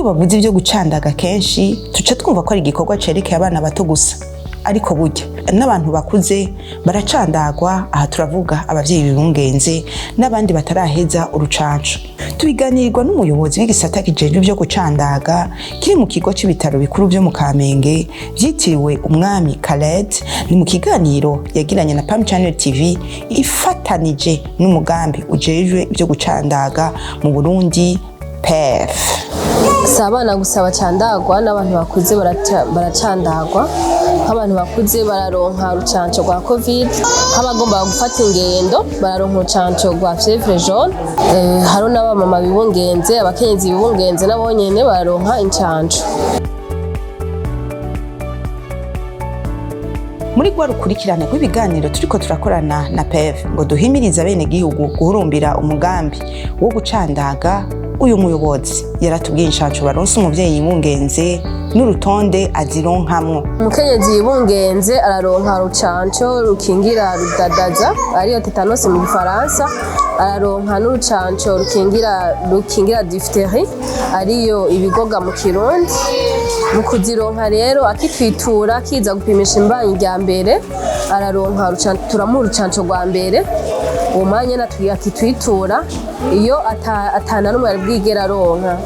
Iyo bavuze ibyo gucandaga kenshi tuca twumva ko ari igikorwa cerekeye abana bato gusa, ariko burya n'abantu bakuze baracandagwa. Aha turavuga abavyeyi bibungenze n'abandi bataraheza urucanco. Tubiganirirwa n'umuyobozi w'igisata kijejwe ivyo gucandaga kiri mu kigo c'ibitaro bikuru vyo mu Kamenge vyitiriwe Umwami Khaled. Ni mu kiganiro yagiranye na Pam Channel TV ifatanije n'umugambi ujejwe ivyo gucandaga mu Burundi, PEF. Si abana gusa bacandagwa, n'abantu bakuze baracandagwa. Nk'abantu bakuze bararonka urucanco rwa Covid, nk'abagomba gufata ingendo bararonka urucanco rwa fièvre jaune. Hariho n'abamama bibungenze, abakenyezi bibungenze nabo nyene bararonka incanco. Muri rwa rukurikirane rw'ibiganiro turiko turakorana na PEV ngo duhimirize abenegihugu guhurumbira umugambi wo gucandaga, uyu muyobozi yaratubwiye inshanco baronse umuvyeyi yibungenze n'urutonde azironkamwo. Umukenyezi yibungenze araronka urucanco rukingira rudadaza, ariyo tétanos mu gifaransa, araronka n'urucanco rukingira diphtérie, ariyo ibigoga mu kirundi. Mu kuzironka rero, akitwitura akiza gupimisha imbanyi rya mbere, araronka, turamuha urucanco rwa mbere uwo mwanya nyene akitwitura. Iyo atana n'umwe yari bwigere aronka,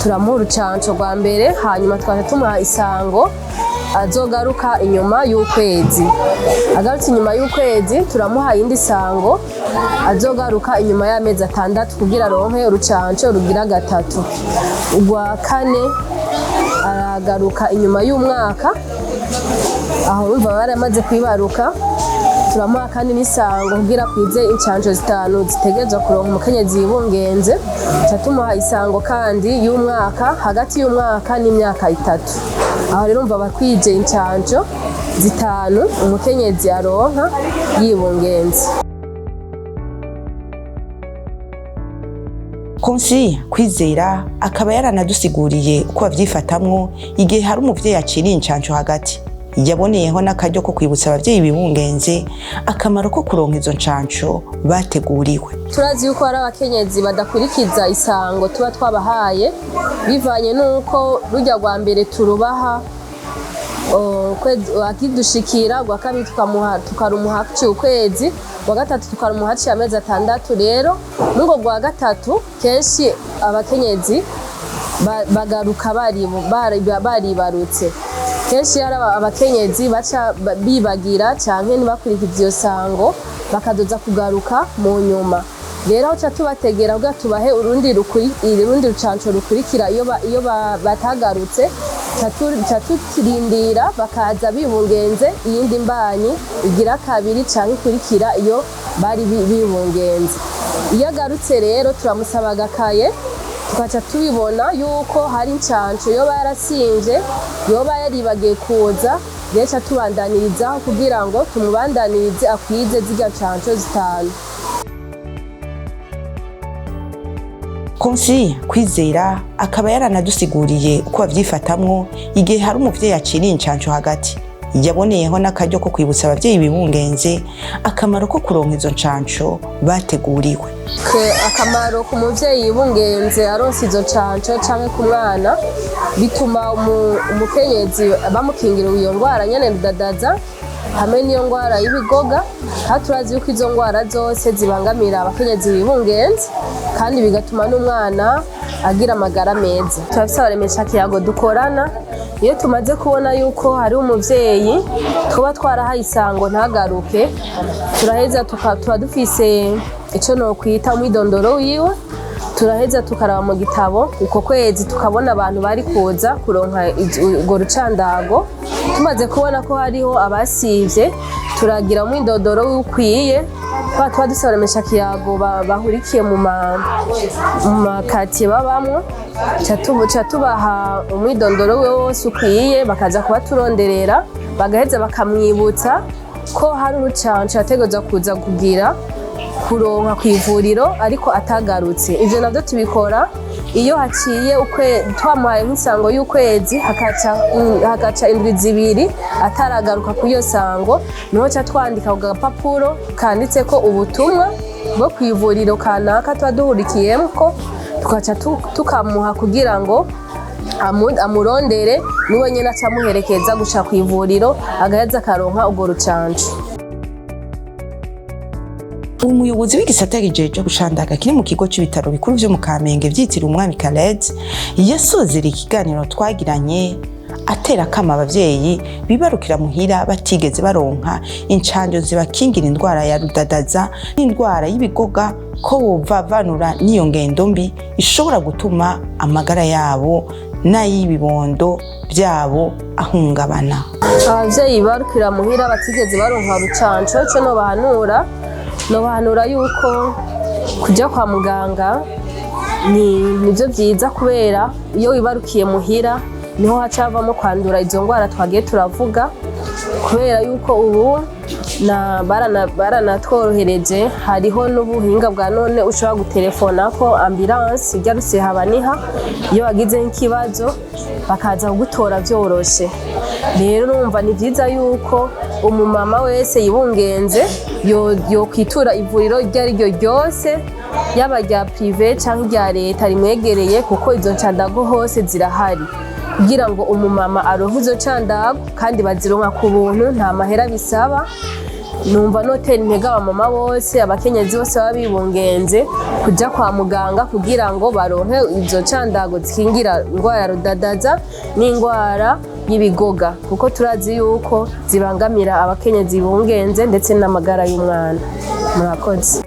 turamuha urucanco rwa mbere, hanyuma tukaca tumuha isango azogaruka inyuma y'ukwezi. Agarutse inyuma y'ukwezi, turamuha iyindi sango azogaruka inyuma y'amezi 6 kugira aronke urucanco rugira gatatu. Urwa kane aragaruka inyuma y'umwaka, aho urumva baramaze kwibaruka. Turamuha kandi n'isango kugira kwize incanco zitanu zitegerezwa kuronka umukenyezi yibungenze. Tuca tumuha isango kandi y'umwaka, hagati y'umwaka n'imyaka 3. Aho rero umva bakwije incanco zitanu umukenyezi aronka yibungenze. Konsi Kwizera akaba yaranadusiguriye uko bavyifatamwo igihe hari umuvyeyi aciriye incanco hagati. Yaboneyeho n'akaryo ko kwibutsa abavyeyi bibungenze akamaro ko kuronka izo ncanco bateguriwe. Turazi yuko hari abakenyezi badakurikiza isango tuba twabahaye, bivanye n'uko rujya rwa mbere turubaha akidushikira, rwa kabiri tukarumuha haciye ukwezi, rwa gatatu tukarumuha haciye amezi 6. Rero n'urwo rwa gatatu kenshi abakenyezi bagaruka baribarutse. Kenshi hari abakenyezi baca bibagira canke ntibakurikize iyo sango, bakazoza kugaruka mu nyuma. Rero aho ca tubategera kugira tubahe urundi rucanco rukurikira, iyo batagarutse, ca turindira bakaza bibungenze iyindi mbanyi igira kabiri canke ikurikira iyo bari bibungenze. Iyo agarutse rero, turamusaba agakaye, tukaca tubibona yuko hari incanco yoba yarasimvye, yoba yaribagiye kuza. Rero ca tubandanirizaho kugira ngo tumubandanirize akwize zirya ncanco zitanu. Konsi Kwizera akaba yaranadusiguriye uko bavyifatamwo igihe hari umuvyeyi aciriye incanco hagati. Yaboneyeho n'akaryo ko kwibutsa abavyeyi bibungenze akamaro ko kuronka izo ncanco bateguriwe. Akamaro ku muvyeyi yibungenze aronse izo ncanco canke ku mwana, bituma umukenyezi bamukingira iyo ndwara nyene rudadaza hamwe n'iyo ndwara y'ibigoga. Kandi turazi yuko izo ndwara zose zibangamira abakenyezi bibungenze, kandi bigatuma n'umwana agira amagara meza. Turafise abaremesha kiyago dukorana. Iyo tumaze kubona yuko hari umuvyeyi tuba twarahaye isango ntagaruke, turaheza tuba dufise ico nokwita umwidondoro wiwe. Turaheza tukaraba mu gitabo uko kwezi, tukabona abantu bari kuza kuronka urwo rucandago. Tumaze kubona ko hariho abasivye, turagira umwidondoro ukwiye. Tuba dusaba abaremesha kiyago bahurikiye mu makatiye babamwo, ca tubaha umwidondoro we wose ukwiye, bakaza kubaturonderera, bagaheza bakamwibutsa ko hari urucanco yategerezwa kuza kugira kuronka ku ivuriro ariko atagarutse. Ivyo navyo tubikora iyo haciye twamuhaye nk'isango y'ukwezi, hagaca indwi 2 ataragaruka ku iyo sango, niho ca twandika ku gapapuro kanditseko ubutumwa bwo ku ivuriro kanaka tuba duhurikiyemo, ko tugaca tukamuha kugira ngo Amurondere niwe nyene aca amuherekeza gushika kw'ivuriro, agaheza akaronka urwo rucanco. Umuyobozi w'igisata kijejwe gucandaga kiri mu kigo c'ibitaro bikuru vyo mu Kamenge vyitiriwe Umwami Khaled yasozera ikiganiro twagiranye atera akama abavyeyi bibarukira muhira batigeze baronka incanjo zibakingira indwara ya rudadaza n'indwara y'ibigoga, ko bovavanura n'iyo ngendo mbi ishobora gutuma amagara yabo n'ay'ibibondo byabo ahungabana. Abavyeyi barukira muhira batigeze baronka rucanco, ico nobahanura yuko kuja kwa muganga ni nivyo vyiza, kubera iyo wibarukiye muhira niho haca havamo kwandura izo ngwara twagiye turavuga, kubera yuko ubu na baranatworohereje, hariho n'ubuhinga bwa none ushobora gutelefona ko ambulance igarutse habaniha iyo wagize nk'ikibazo, bakaza kugutora vyoroshe. Rero urumva ni vyiza yuko umumama wese yibungenze yokwitura ivuriro iryo ari ryo ryose, yaba rya privé canke irya leta rimwegereye, kuko izo ncandago hose zirahari kugira ngo umumama aronke izo ncandago, kandi bazironka ku buntu, nta mahera bisaba. Numva notera intege abamama bose, abakenyezi bose baba bibungenze kuja kwa muganga kugira ngo baronke izo ncandago zikingira indwara ya rudadaza n'indwara y'ibigoga, kuko turazi yuko zibangamira abakenyezi bungenze ndetse n'amagara y'umwana. Murakoze.